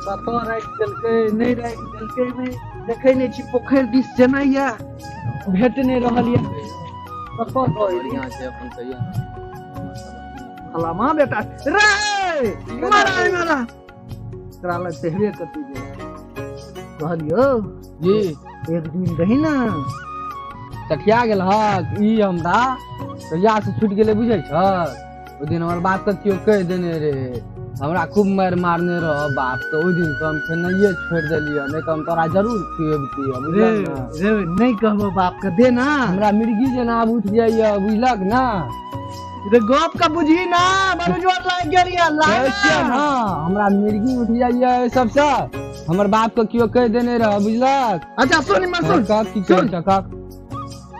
कतऽ राखि देलकै नहि राखि देलकै, नहि देखै नहि छी। पोखरि दिस जेनाइ यऽ, भेट नहि रहल यऽ। कतऽ दऽ एली? बढ़िआँ छै, अपन कहियौ ने। फलामा बेटा रे, मारा मारा तोरा लग तऽ हेबे करतै। जे कहलियौ जी। एक दिन रही ने। सठिया गेल हक ई हमरा कहिया से छूटि गेलै, बुझै छ? ओहि दिन हमर बाप के केओ कहि देने रहे, हमरा खूब मारि मारने रह बाप, तऽ ओहि दिन से हम खेनाइए छोड़ि देलियै, नहि तऽ हम तोरा जरूर खुएबतियै, रे। बुझलक ने? रे, नहि कहबो बाप के, दे ना। हमरा मिर्गी जेना आब उठि जाइए, बुझलक ने? रे, गप के बुझी ना, बड़ जोर लागि गेल ये। कहै छियै लाग ने, हमरा मिर्गी उठि जाइए एहि सबसँ, हमर बाप के केओ कहि देने रह, बुझलक? अच्छा सुन इम्हर, सुन। कह, की कहै छ, कह।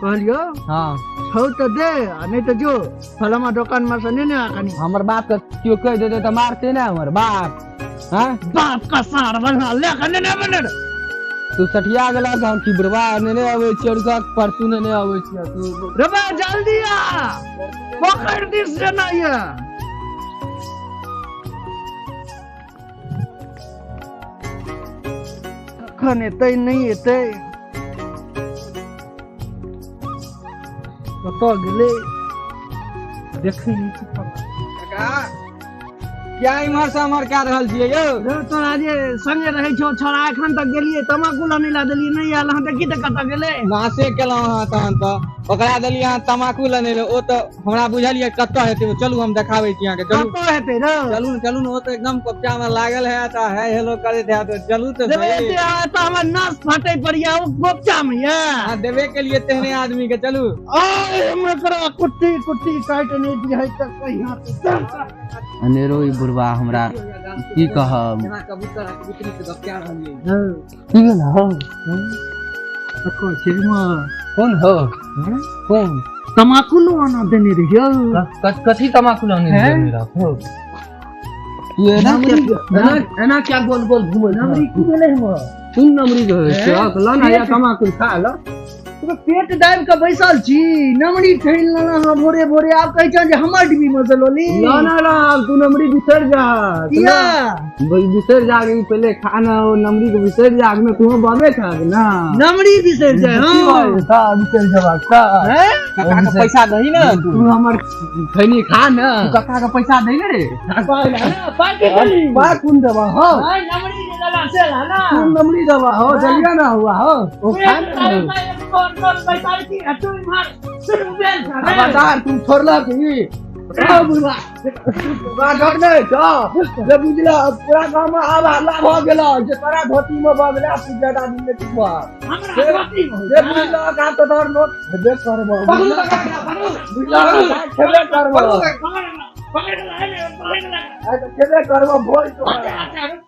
कहलियौ। हाँ। छौ तऽ दे आ नहि तऽ जो फलामा दोकान में से ने आ कनी। हमर बाप के केओ कहि देतै तऽ मारते ने हमर बाप, हाँ? बाप का सार बना ले के ने बने रे। तू सठिया गेलक हँ कि बुढ़वा? नेने अबै छियै, रुकक, परसू नेने अबै छियै तू। रे बा, जल्दी आ, पोखरि दिस जेना ये। कखन एतै, नहि एतै, कतऽ गेलै, देखै नहि छी पता। काका, क्या इम्हर से उम्हर कए रहल छियै यौ? रे, तोरा जे संगे रहै छौ छोड़ा, एखन तक गेलियै तमाकू लऽ, नहि ला देलियै, नहि आयल हँ तऽ की तऽ कतऽ गेलै? नाशे केलहुँ अहाँ तहन तऽ। ओकरा देलियै अहाँ तमाकू लेने लए, ओ तऽ हमरा बुझल यऽ कतऽ हेतै ओ। चलू, हम देखाबै छी अहाँके, चलू। कतऽ हेतै रे? चलू ने, चलू ने, ओ तऽ एकदम कोपचा मे लागल हैत आ हे हेलो करैत हैत, चलू तऽ देबै सही। एते एतऽ हमर नस फाटै पर यऽ, ओ गोपचा मे यऽ। अहाँ देबे के लिए तेहने आदमी के, चलू। आय हम एकरा कुट्टी कुट्टी काटि नहि दिहै तऽ कहिया। अनेरो ई बुढ़वा हमरा की कहब। जेना कबूतर आ कबूतरी के गप रहल यै। की भेल हौ? कतऽ छै कोन हो, कोन? तमाकू लो आना देने रहियौ। कथी तमाकू लाने? हैं? रखो तू एना एना एना क्या गोल गोल घूमै? नमरी की भेलै हमर? तू नमरी रहै छ, ल ना या तमाकू खा ल। तू पेट दाबि कऽ बैसल छी, नमरी ठैल लेना हँ भोरे भोरे, आब कहै छह जे हमर डिब्बी मे से लोली। ना ना ना, आब तू नमरी बिसर जा। किया? बिसर जा के पहले खाना, ओ नमरी के बिसर जा के तू बाबे खा ना। नमरी बिसरि जाय? हँ। हाँ, बिसर जबाक का। हैं? काका के पैसा दही ना तू। तू हमर खैनी खा ना। तू काका के पैसा दही ना रे। पाइ ला ना, पाइ के देली? पा कोन देबा हो? आय, नमरी जे देला से ला ना। कोन नमरी देबा हो? चलिया ना हुआ हो, ओ खा ना। खबरदार, तू छोड़लक ई बुढ़वा नहीं जे बुझला, पूरा गाँव में आब हल्ला भऽ गेल जे तोरा धोती में भऽ गेलै, तू ज्यादा दिन नहि टिकबह जे बुझलक। आब तऽ तोहर नोट हेबे करबह, बुझलक? खेबे करबह, आइ तऽ खेबे करबह भोज तोहर।